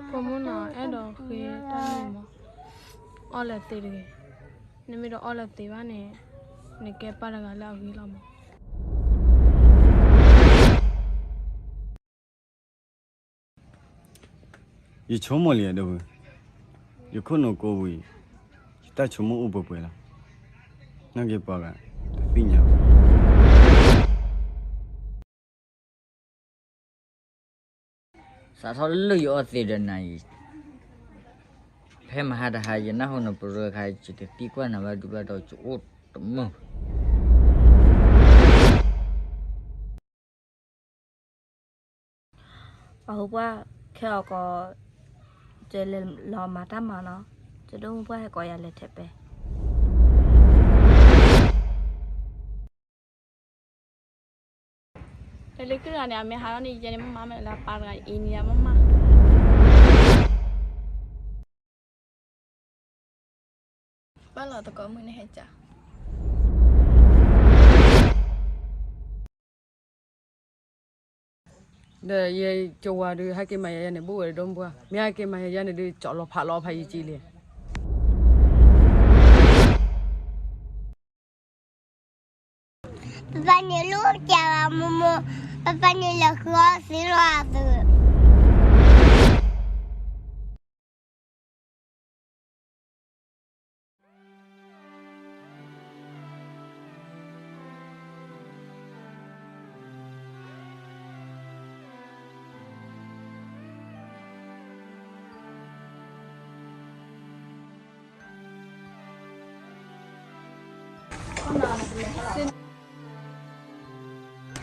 ဖိမုၣ်နီၤ အဲၣ်ဒိးဃ့တၢ်န့ၣ်မး, အီၣ်လၢသ့တဂ့ၤ. နမ့ၢ်တအီၣ်လၢသ့ဘၣ်န့ၣ် နကဲပၢ်တဂၤလၢအဂ့ၤလီၤမး. ယဆိကမိၣ်လံဒီပုၢ်, ယခိၣ်နူာ်ကိးဝံၤ, ယတၢ်ဆိကမိၣ်အိၣ်ပှဲၤပှဲၤလီၤ. နာ်က့ပှၤဂၤတသ့ၣ်ညါဘၣ်. စးထီၣ်လၢယအီၣ်သ့ဒီးနၤအံၤ, ဖဲမဟါတဟါ ယနၢ်ဟူနပရၢခါ ယတသံကွၢ်နၤဘၣ်ဒုဘၣ်ဒီး ယအိၣ်တမုာ် ပှၤဟူပှၢ်ခဲအီၤကီး, ယလဲၤလီၤမၤတၢ်မၤနီၤ, ယဒိၣ်မူပှၢ်ဟဲကိးယၤလဲၤထဲးပဲ. တၢ်လၢခုၣ်တဂၤန့ၣ် အမ့ၢ်ဟးထီၣ်န့ၣ် ယဲန့ၣ်မ့ၢ်မး မ့ၢ်လၢအပၢ်တဂၤအံၤန့ၣ် ယမ့ၢ်မး. ဘၣ်လီၤသကိးမုၣ်န့ၣ်ဟဲကၢ် ဒီးယကဝၤဒုး ဟဲက့ၤမၤယၤယၤန့ၣ် ဘူးဝဲဒိၣ်မူပှၢ်, မ့ၢ်ဟဲက့ၤမၤယၤယၤန့ၣ်ဒုး ကၠီလီၤဖးလီၤဖးယံာ်ကံလံ. ပပၢ်န့ၣ်လိၣ်ကၢ်ဘၣ်မိၢ်မိၢ်, ပပၢ်န့ၣ်လဲၤဃုအီၣ်သ့လီၤအသုး.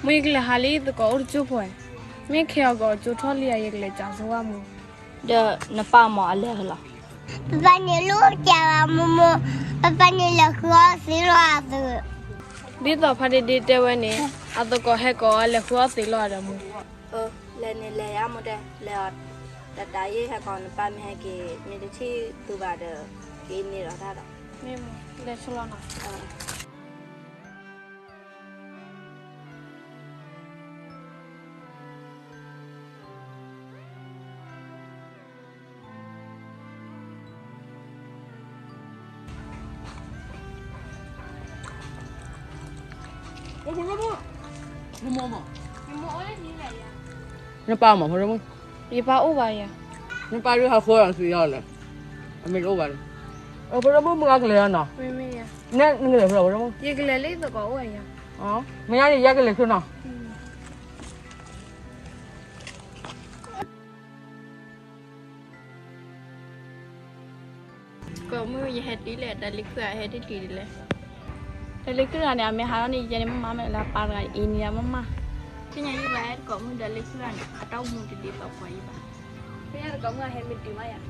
မိၢ် ယကလဲၤဟးလံ သကိးအိၣ်တကၠိၢ်ဖိ, မ့ၢ်ခဲအီၤကီးကၠိထီၣ်လံဧါ ယကလဲၤကၠီဆိဝဲမိၢ်. ဒီးနပၢ်မ့ၢ်အလဲၤလီၤ. ပပၢ်န့ၣ်လိၣ်ကၢ်ဘၣ်မိၢ်မိၢ်, ပပၢ်န့ၣ်လဲၤဃုအီၣ်သ့လီၤအသုး. ဒ်သိးဖါဒ့ဒ့တဲဝဲန့ၣ် အသကိးဟဲကိးအီၤလဲၤဃုအီၣ်သ့လီၤဒီးမိၢ်. လဲၤန့ၣ်လဲၤယါမိၢ်တဲ, လဲၤအီၤ, တတးယဲၢ်ဟဲကိးနပၢ်မ့ၢ်ဟဲက့ၤ မ့ၢ်တထံၣ်သူဘၣ်ဒီး က့ၤန့ၢ်ဒီးတၢ်ဒီး မ့ၢ်မိၢ် လဲၤဆိလီၤနီၤ. နပၢ်မ့ၢ်ဖိဒိၣ်မုၣ်, ယပၢ်အိၣ်ဘၣ်ယၤ, နပၢ်ဒုးဟးဃီလီၤသ့လီၤလဲၣ်, အမ့ၢ်တအိၣ်ဘၣ်လီၤ. ဖိဒိၣ်မုၣ်မုၢ်ဂၤကလဲၤလီၤနီၤ, နကလဲၤဖဲလဲၣ်ဖိဒိၣ်မုၣ်, ယကလဲၤလၢသကိးအိၣ်ယၤ, မ့ၢ်ယၤန့ၣ် ယကလဲၤဆိနီၤ. သကိးမုၣ် ယဟဲတုၤလဲၣ်, တၢ်လၢခုၣ်အဟဲတတုၤဒ်လဲၣ်. တၢ်လၢခုၣ်တဂၤန့ၣ် အမ့ၢ်ဟးထီၣ်န့ၣ် ယဲန့ၣ်မ့ၢ်မး မ့ၢ်လၢအပၢ်တဂၤအံၤန့ၣ် ယမ့ၢ်မး. သ့ၣ်ညါယဘၣ် သကိးမုၣ် တၢ်လၢခုၣ်တဂၤန့ၣ် အတၢ်အိၣ်မူတဒ်သိးပှၤအံၤဘၣ်. သ့ၣ်ညါသကိးမုၣ် အဟဲမ့ၢ်တုၤမးယၤ,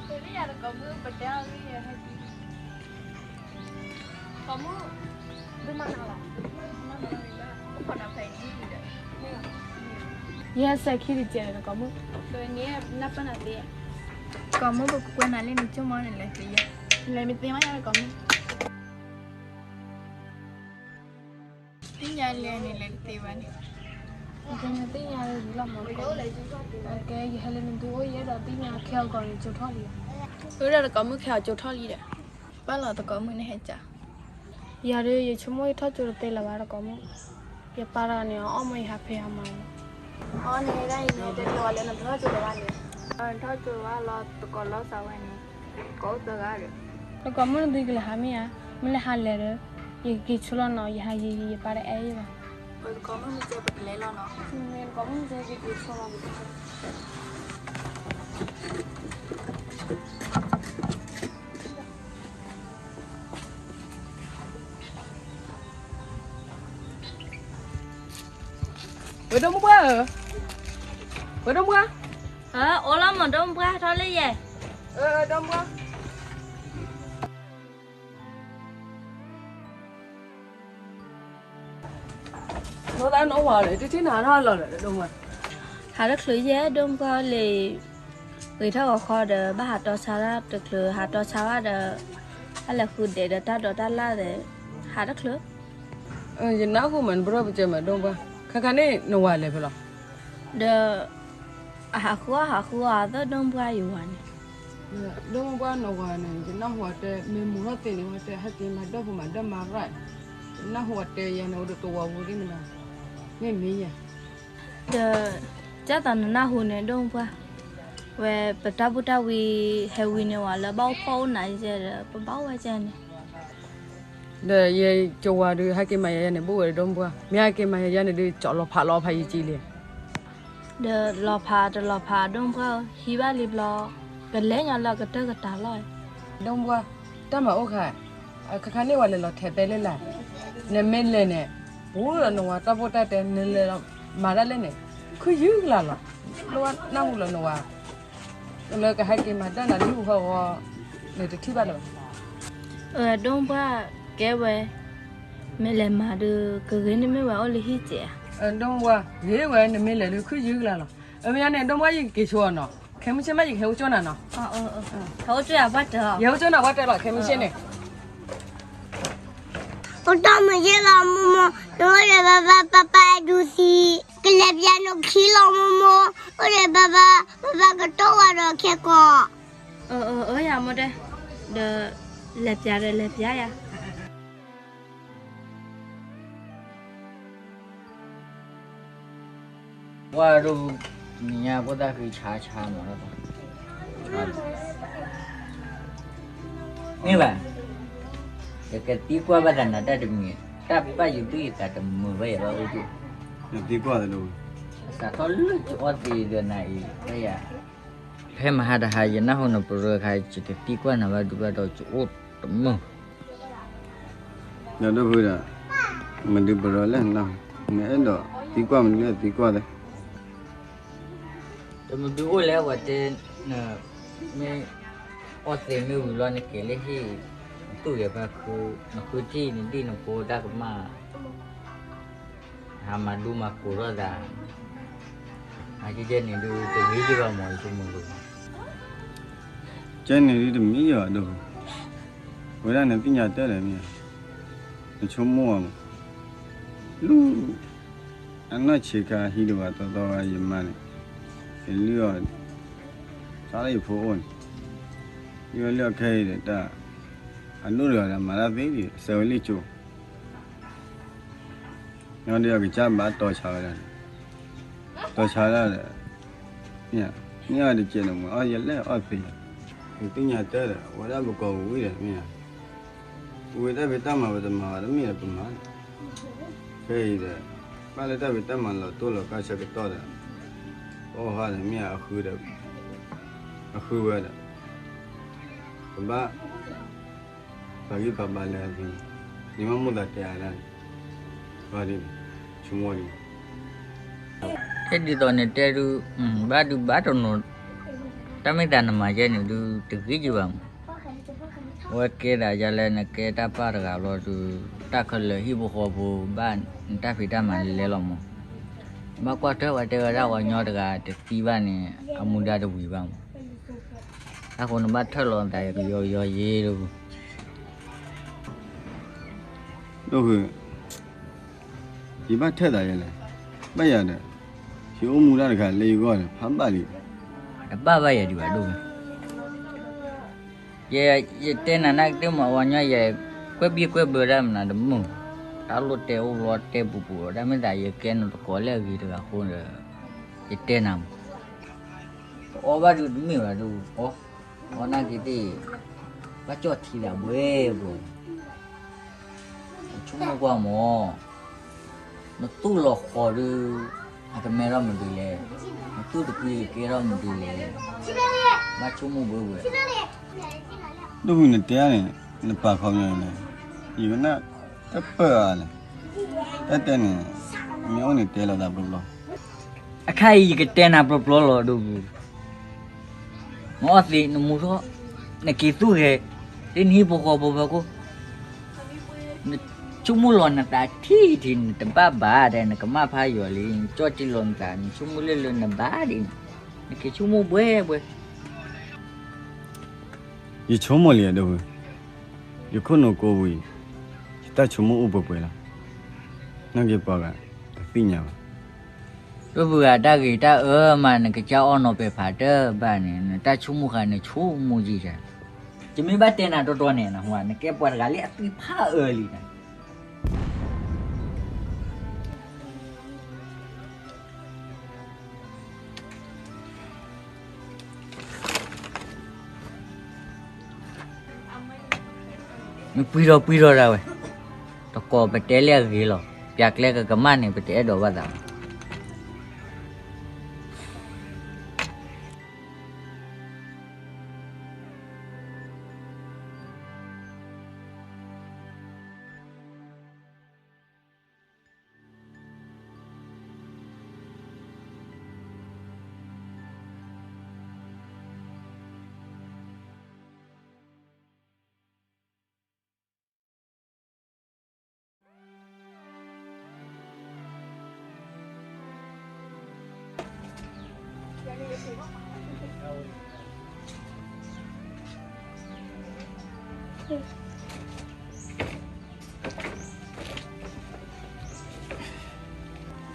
သ့ၣ်ညါသကိးမုၣ် ပတဲအီၤလံ ယဟဲတုၤ သကိးမုၣ်, ဒိၣ်မးနၤလီၤ, ယဟဲစဲးခံတကဲးဒီးသကိးမုၣ်, နၢ်ပၢၢ်နၤသ့, သကိးမုၣ် ပကကွဲနၤလၢနဆိကမိၣ်န့ၣ် လဲၤသ့ယဲ, လဲၤမ့ၢ်သ့မးယၤသကိးမုၣ်. သ့ၣ်ညါလဲၤန့ၣ် လဲၤတသ့ဘၣ်န့ၣ်, ယသ့ၣ်ညါလၢယလီၤမး, ကဲ ယဟဲလၢနဒုးအိၣ် ယအဲၣ်ဒိးသ့ၣ်ညါခဲအီၤကီးန့ၣ် ကၠိထီၣ်လံဧါ. အၢ ဒီးသကိးမုၣ် ခဲအီၤကၠိထီၣ်လံဒီး, ဘၣ်လီၤသကိးမုၣ်န့ၣ်ဟဲကၢ်, ယၤဒီး ယဆိကမိၣ်ယထီၣ်ကၠိတသ့လၢၤဘၣ်သကိးမုၣ်, ယပၢ်တဂၤန့ၣ် အီၣ်မ့ၢ်ယဟးဖဲးဟးမၤလီၤ. အီၣ်န့ၣ်ဒ်အံၤန့ၣ် တလီၤလၢနပထီၣ်ကၠိလၢၤဘၣ်န့ၣ်, နထီၣ်ကၠိလၢၤဘၣ်လီၤ သကိးလီၤစၢ်ဝဲန့ၣ်, သကိးအိၣ်သၢဂၤဒီး, သကိးမုၣ် နသုကလဲၤဟးမ့ၢ်ဧါ, မ့ၢ်လဲၤဟးလဲၤဒီး, ယကက့ၤဆိလီၤနီၤ ယဟးယံၤယံၤ ယပၢ်တအဲၣ်ယဘၣ်. သကိးမုၣ် မ့ၢ်ကဲပကလဲၤလီၤနီၤ, သကိးမုၣ် မ့ၢ်ကဲက့ၤဆိလီၤ ဝဲဒိၣ်မုၢ်ပှၢ်ဧၢ, ဝဲဒိၣ်မုၢ်ပှၢ်, အိၣ်လီၤမး ဒိၣ်မုၢ်ပှၢ် ဟဲထီၣ်လၢယဲ, ဒိၣ်မုၢ်ပှၢ်, နအိၣ်သးနအိၣ်ဝဲလဲၣ် တထံၣ်နၤဟးထီၣ်လီၤလဲၣ် ဒိၣ်မုၢ်ပှၢ်, ဟးတချုးယဲ ဒိၣ်မုၢ်ပှၢ်လံ ဂ့ၤထီၣ်ဂီၤခီဒီး ဘၣ်ဟးတီဆါတၢ်တချုး ဟးတီဆါဘၣ်ဒီး ဘၣ်လဲၤဃုဒဲးဒီးတၢ်ဒိးတၢ်လၣ်ဒီး ဟးတချုး, ယနၢ်ဟူမး နပရၢပကဲမး ဒိၣ်မုၢ်ပှၢ်, ခါခါန့ၣ် နဝၤလဲၤဖဲလဲၣ်, ဒီး အဟးဃုအီၣ်ဟးဃုအီၣ်အသၢဒိၣ်ပှၢ်ယဝၤန့ၣ်, ဒိၣ်ပှၢ်နဝၤန့ၣ် ယနၢ်ဟူအတဲ မ့ၢ်မူထီၣ်သ့န့ၣ် ဝဲတဲဟဲက့ၤမၤဒၢၣ်ဖိမၤဒၢၣ်မၤရၣ်, ယနၢ်ဟူအတဲယၤန့ၣ် အိၣ်ဒီးတဝီပူၤသ့ၣ်မနၤ, မ့ၢ်မ့ၢ်ယၤ, ဒီး ကၢ်သးနနၢ်ဟူန့ၣ် ဒိၣ်ပှၢ်, ဝဲပတၢ်ဘူၣ်တၢ်ဝံ ဟဲဝံန့ၢ်ဝဲလၢဘၣ်အိၣ်ဖှီၣ်အိၣ်နးယဲဒီး ပဘၣ်အိၣ်ဝဲကဲန့ၣ် ဒီးယကဝၤဒုး ဟဲက့ၤမၤယၤယၤန့ၣ် ဘူးဝဲဒိၣ်ပှၢ်, မ့ၢ်ဟဲက့ၤမၤယၤယၤန့ၣ်ဒုး ကၠီလီၤဖးလီၤဖးယကံလံ, ဒီးလီၤဖးတလီၤဖးဒိၣ်ပှၢ်ဧၢ, ဟံးဘၣ်လံဘျီ, ကလဲၤညီလၢအကတၢၢ်ကတၢၢ်လီၤ, ဒိၣ်ပှၢ်, တၢ်မၤအိၣ်ခါ, အခါခါန့ၣ်ဝဲလဲၤလီၤထဲးပဲလဲၣ်လၢ်, နမ့ၢ်လဲၤန့ၣ်, ပူၤဒီးနဝၤတၢ်ဖိတၢ်တဲ နလဲၤလီၤမၤဒၣ်လဲၣ်န့ၣ်, ခုယုၢ်ကလာ်လီၤ, လၢနၢ်ဟူလီၤနဝၤ လၢကဟဲက့ၤမၤတၢ်နၤလၢဟံၣ်ပူၤဃီဂီၤ, နတထံၣ်ဘၣ်လၢၤဘၣ်, ဒိၣ်ပှၢ်ကဲဝဲ, မ့ၢ်လဲၤမၤဒုး ကဂ့ၤန့ၣ်မ့ၢ်ဝဲအိၣ်လၢဟံၣ်စဲးဧါ, ဒိၣ်ပှၢ်, ဂ့ၤဝဲနမ့ၢ်လဲၤဒုး ခုယုၢ်ကလာ်လီၤ, အမ့ၢ်န့ၣ် ဒိၣ်ပှၢ်ယကက့ၤဆိအီၤနီၤ, ခဲမုၢ်ဆ့ၣ်မးယကဟဲအိၣ်ကၠိနၤနီၤ, ယဟဲအိၣ်ကၠိနၤဝဲတဲလီၤ ခဲမုၢ်ဆ့ၣ်န့ၣ် အိၣ်တၢ်မုာ်ယဲလီၤ မိၢ်မိၢ်, နအိၣ်ဒီးဘၣ်ဘၣ် ပၢ်ပၢ်အဲၣ်ဒိးသံ, ကလဲၤပျးနခံလီၤ မိၢ်မိၢ်, အိၣ်ဒီးဘၣ်ဘၣ် ပၢ်ပၢ်ကတီၢ်ဝဲဒီးခဲကီး, အၢ အၢ အၢ ယမိၢ်တဲ, ဒီး လဲၤပျးဒီးလဲၤပျးယၤ ပှၢ်ဒိၣ်, နံၤညါဖိသၣ်ဃံဆါဆါမးလီၤ, မ့ၢ်ဘၣ်, ယကသံကွၢ်ဘၣ်သးနၤတၢ်တမံၤ, တၢ်ဘၣ်ယဘုၣ်ယသးတမုာ်ဘၣ်ယၤဘၣ်အိၣ်ဒံး, ယသံကွၢ်သးဒိၣ်, အစးထီၣ်လၢယအီၣ်သ့ဒီးနၤအံၤ, ဖဲယၤ ဖဲမဟါတဟါ ယနၢ်ဟူနပရၢခါ ယတသံကွၢ်နၤဘၣ်ဒုးဘၣ်ဒီးယအိၣ်တမုာ် ဒီးဒိၣ်ဖုဒီး, မဒုးပရၢလဲၣ်နၤ, နအဲၣ်ဒိးသံကွၢ်မနုၤလဲၣ်သံကွၢ်သ့, တမဒုးအိၣ်လဲၣ်ဝဲတဲ, နမ့ၢ်အီၣ်သ့မ့ၢ်ဝံၤလီၤ နက့ၤလၢဟံၣ်, နသူၣ်ဂဲၤဖါခု, နဃုထံၣ်နဒံၣ်နဖိတၢ်ကမၣ် ဟးမၤဒူမၤကိးထီၣ်သး, အကဲကဲန့ၣ်ဒုးတဂ့ၤယဘၣ်မး ယဆိကမိၣ်ဒုး, ကဲန့ၣ်ဒုးတမ့ၢ်ယၤဒိၣ်, ဝဲဒၣ်နသ့ၣ်ညါတၢ်ဒီးမ့ၢ်ဧါ, နဆိကမိၣ်အီၤမး, လူ, အနီၢ်ဆံးခါဟံးတဝၤသီသီဝဲယမါန့ၣ်, ယလုၢ်အီၤ, စးလၢယဖိအိၣ်န့ၣ်, ယဝဲလုၢ်အီၤခဲအံၤဒီးတၢ်, အဒိၣ်တဂၤဒီးမၤတၢ်သ့ဒံး ဆဲးဝဲလံကၠိ ဒီးအကစၢ်ဘၣ်တီၤဆါဝဲဒၣ်န့ၣ်, တီၤဆါဒၣ်ဒီး, မ့ၢ်အီၤတကဲးန့ၣ်မ့ၢ်အီၣ်ယလဲၣ်အီၣ်သ့, နသ့ၣ်ညါတၢ်ဒီး အဝဲဒၣ်ပကိးဝံၤဒီးမ့ၢ်ဧါ, ဝံၤတၢ်ဖံးတၢ်မၤပတမၤဘၣ်တမ့ၢ်ဒီးပမၤ, ခဲအံၤဒီး, ဘၣ်လၢတၢ်ဖံးတၢ်မၤလီၤတိၢ်လီၤကၢ်ဆၢကတီၢ်ဒီး, ပအီၣ်ဟါဒီးမ့ၢ်အဃုဒီး, အဃုဝဲဒီး, ကဘၣ် ပာ်ဂံၢ်ပာ်ဘါလၢအသ့, န့ၣ်မ့ၢ်မိၣ်သးတဲအါဒၣ်န့ၣ်, ဘၣ်ဒ်န့ၣ်, ဆိကမိၣ်ဒ်န့ၣ်, ဖဲဒ်သိးနတဲဒုး, ဘၣ်ဒုးဘၣ်တနီၤ, တၢ်မ့ၢ်သးနမၤယဲန့ၣ်ဒုး တဂ့ၤယဘၣ်မး, အဝဲကဲသးယါလၢနကဲတၢ်ပၢ်တဂၤလီၤဒုး, တၢ်ခဲလၢာ်ဟံၣ်ဖိဃီဖိဘၣ်, နတၢ်ဖံးတၢ်မၤလဲၤလဲၤလီၤမး, ဘၣ်ကွၢ်ထွဲဝဲတဲဝဲဒၣ်ပှၤကညီတဂၤတသံဘၣ်န့ၣ်, အမူဒါတဝံၤဘၣ်မး, အဃိနဘၣ်ထၢၣ်လီၤသးကယီကယီယ့ၢ်ဒိၣ် ဒိၣ်ဖု, ယဘၣ်ထၢၣ်သးယဲလဲၣ်, ဘၣ်ယၤဒီး, ယအိၣ်မူဒါတခါလၢယဂီၢ်ဒီး ဖးဘၣ်လံ, တဘၣ်ဘၣ်ယၤဒံးဘၣ်ဒိၣ်ဖု, ယ, ယတဲနၤနၢ်ကတၢၢ်မး ဝဲညီယဲ, ကွဲၢ်ဘံၣ်ကွဲၢ်ဘၢဒၣ်မနုၤတမုာ်, တၢ်လိၣ်တဲအိၣ်လီၤတဲပူၤပူၤ တၢ်မ့ၢ်သးယကဲနတကိးလၢအဂ့ၤတဂၤအဃိဒီး, ယတဲနၤမး တအီၣ်ဘၣ်ဒုးတမ့ၢ်ဘၣ်ဒုး, အီၣ်, အီၣ်နာ်က့ၤသ့ၣ်, ဘၣ်ကၠီၣ်ထံသးဘှဲဘှဲ, နဆိကမိၣ်ကွၢ်မး, နသူၣ်လီၤဃီၤဒုး, အကမဲထီၣ်မနုၤလဲၣ်, နသူၣ်တကွံကကဲထီၣ်မနုၤလဲၣ်, ဘၣ်ဆိကမိၣ်ဘှဲဘှဲ, ဒိၣ်ဖုနတဲန့ၣ်, နပာ်ခီပညီန့ၣ်, ယကနၣ်တပၢၢ်အါလဲၣ်, တၢ်တဲန့ၣ်, မ့ၢ်အိၣ်န့ၣ်တဲလီၤသးပျီပျီ အခါအံၤယကတဲနၤပျီပျီလီၤဒိၣ်ဖု, နအီၣ်သ့နမူထီၣ်, နက့ၤသူၣ်ဂဲၤ, လၢနဟံၣ်ဖိဃီဖိဖီခိၣ်, နဆိကမိၣ်လီၤနသးထံထံ နတဘၣ်ဘၣ်ဒီး နကမၣ်ဖးယွၤလံ နကၠီၣ်တံၢ်လီၤနသး နဆိကမိၣ်လၢလၢနဘၣ်ဒ်န့ၣ်, နက့ၤဆိကမိၣ်ဘှဲဘှဲ ယဆိကမိၣ်လံအဒိၣ်ဖု, ယခိၣ်နူာ်ကိးဝံၤ, ယတၢ်ဆိကမိၣ်အိၣ်ပှဲၤပှဲၤလီၤ. နာ်က့ၤပှၤဂၤတသ့ၣ်ညါဘၣ်. ပပှၤတၢ်ဂ့ၤတၢ်အၢမး နကစၢ်အီၣ်နီၤပဲာ်ဖးတဘၣ်န့ၣ် နတၢ်ဆိကမိၣ်ဃာ်န့ၣ် ဆိကမိၣ်ကံၢ်တၢ်. ယမ့ၢ်ဘၣ်တဲနၤတီတီန့ၣ် နကဲပှၤတဂၤလၢအသွံၣ်ဖးအၢလံနၤ. မ့ၢ်ပှံထီၣ်ပှံထီၣ်ဒၣ်ဝဲ, တကိးပတဲလၢအဂ့ၤလီၤ, ပျးကျဲကကမၣ်န့ၣ် ပတအဲၣ်ဒိးဘၣ်သးဘၣ်.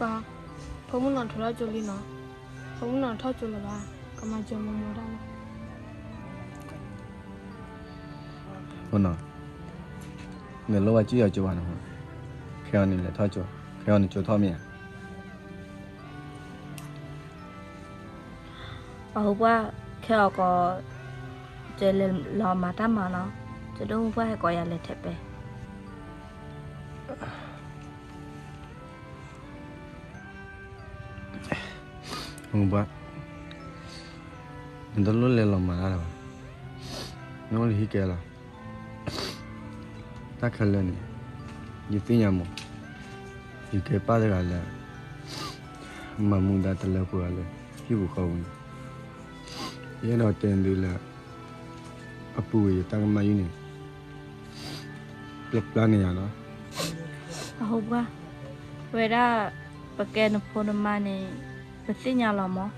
ပၢ်, ဖိမုၣ်နီၢ်ထီၣ်ကၠိလံနီၤ, ဖိမုၣ်နီၢ်ထီၣ်ကၠိလၢၤဘၣ်, ကမၤစၢၤမိၢ်မိၢ်တၢ်လီၤ. ဖိနီၢ်, နလိၣ်ဘၣ်စံၣ်အီၤကၠိဘၣ်နီၤ, ခဲအံၤန့ၣ်လဲၤထီၣ်ကၠိ, ခဲအံၤန့ၣ်ကၠိထီၣ်မ့ၢ်ဧါ. ပှၤဟူပှၢ်, ခဲအံၤကီး ကလဲၤလီၤမၤတၢ်မၤနီၤ, ကဒိၣ်မုၢ်ပှၢ်ဟဲကိးယၤလဲၤထဲးပဲ. ဟူပှၢ်, နတလိၣ်လဲၤလီၤမၤတၢ်လၢၤဘၣ်, နအိၣ်လၢဟံၣ်ကဲလီၤ. တၢ်ခဲလၢာ်န့ၣ် ယသ့ၣ်ညါမး, ယကဲပၢ်တဂၤလၢ မၤမူဒါတလၢပှဲၤအီၤလၢ ဟံၣ်ပူၤဃီပူၤန့ၣ်, ယအဲၣ်ဒိးတဲသုလၢ အပူၤကွံာ်ယတၢ်ကမၣ်ယုၢ်န့ၣ် ပျၢ်ပျၢ်န့ၢ်ယၤလီၤ. အဟူပှၢ်, ဝဲဒၣ် ပကဲနဖိနမါန့ၣ် ပသ့ၣ်ညါလီၤမး.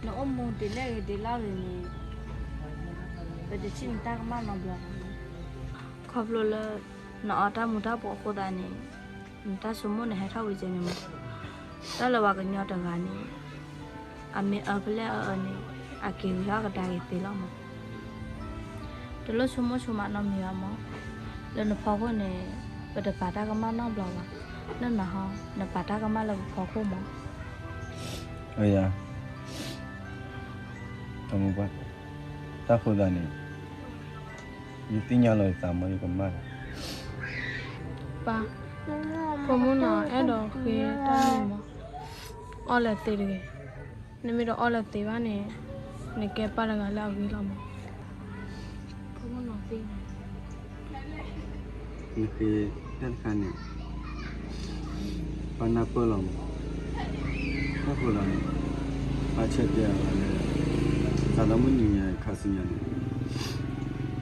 နအိၣ်မူဒ်လဲၣ်ဂ့ၤဒ်လဲၣ်ဂ့ၤန့ၣ် ပတထံၣ်နတၢ်ကမၣ်နီတဘျီဘၣ်. ခီဖျိလၢ နအီၣ်တၢ်မူၤတၢ်ဘှီးအဃိသတးန့ၣ် နတၢ်ဆိကမိၣ်န့ၣ်ဟဲထီၣ်ဝံၤကဲန့ၣ်မး. တၢ်လၢပှၤကညီတဂၤန့ၣ် အမ့ၢ်အၢပလဲၣ်အအၢန့ၣ် အက့ၤဂ့ၤထီၣ်ကဒါက့ၤသ့လီၤမး. တလိၣ်ဆိကမိၣ်ဆိကမးနီတမံၤဘၣ်မး. လၢနဖီခိၣ်န့ၣ် ပတပာ်တၢ်ကမၣ်နီတဘျီဘၣ်. လၢနဟီ နပာ်တၢ်ကမၣ်လၢပဖီခိၣ်မး. အယၤ, တၢ်မူပှၢ်, တၢ်ဃိသးန့ၣ် ယသ့ၣ်ညါလီၤယသးမး ယကမၣ်လီၤ. ပၢ်, ဖိမုၣ်နီၢ်အဲၣ်ဒိးဃ့တၢ်မံမး, အီၣ်လၢသ့တဂ့ၤ. နမ့ၢ်တအီၣ်လၢသ့ဘၣ်န့ၣ် နကဲပၢ်တဂၤလၢအဂ့ၤလီၤမး. ဖိမုၣ်နီၢ်သ့, နဃ့တၢ်တခါန့ၣ် ပၢ်နၢ်ပၢၢ်လီၤမး. တၢ်ဃိသးန့ၣ် ပၢ်ဆၢတဲာ်အီၤလၢ စးထီၣ်မုၢ်နံၤညါအံၤခါဆူညါန့ၣ်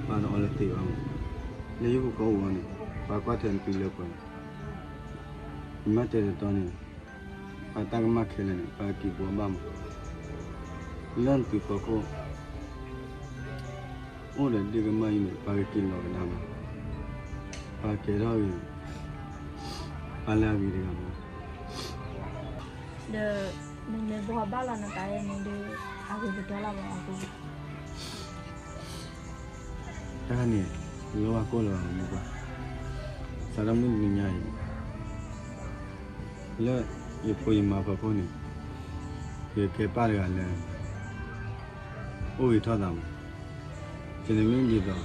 ပၢ်တအီၣ်လၢသ့ဘၣ်မး. လၢဟံၣ်ဖိဃီဖိအဂီၢ်န့ၣ် ပၢ်ကွၢ်ထွဲနသုလၢပှဲၤလီၤ. ယမ့ၢ်တဲတတီန့ၣ် ပၢ်တၢ်ကမၣ်ခဲလၢာ်န့ၣ် ပၢ်က့ၤဘှီဘၣ်မး. လၢနသုဖီခိၣ် အိၣ်ဒီးဒ့ၣ်ကမၣ်အံၤန့ၣ် ပၢ်ကက့ၤလီၤကဒါမး. ပၢ်ကဲထီၣ်ဂ့ၤ ပၢ်လၢအဂ့ၤတဂၤမး. ဒီး နမ့ၢ်ဘှီဘၣ်လီၤနသးန့ၣ်ဒီး အဂ့ၤကတၢၢ်လီၤမးအပူၤ. တၢ်န့ၣ် လိၣ်ဘၣ်ကိၣ်လၢၤဘၣ်မးမ့ၢ်ကွၢ်. စးထီၣ်မုၢ်နံၤညါအံၤ လၢယဖိယမါဖီခိၣ်န့ၣ် ယကဲပၢ်တဂၤလၢ အိၣ်ဂ့ၤထီၣ်သးမး. ယန့ၣ်မ့ၢ်ဒ်သိး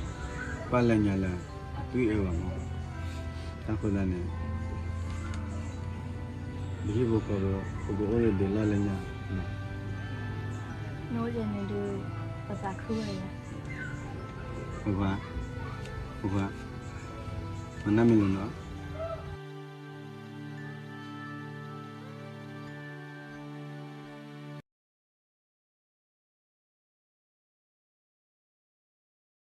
ပၢ်လၢညါလၢ အသွံၣ်အၢဘၣ်မး. တၢ်ဃိသတးန့ၣ် ပဟံၣ်ဖိဃီဖိ ပကအိၣ်ဂ့ၤဒံးလၢလၢညါ. နအိၣ်ယဲန့ၣ်ဒီး ပသးခုဝဲယၤ. ပခွါ, ပခွါ, မနၢ်မ့ၢ်လီၤနီၤ.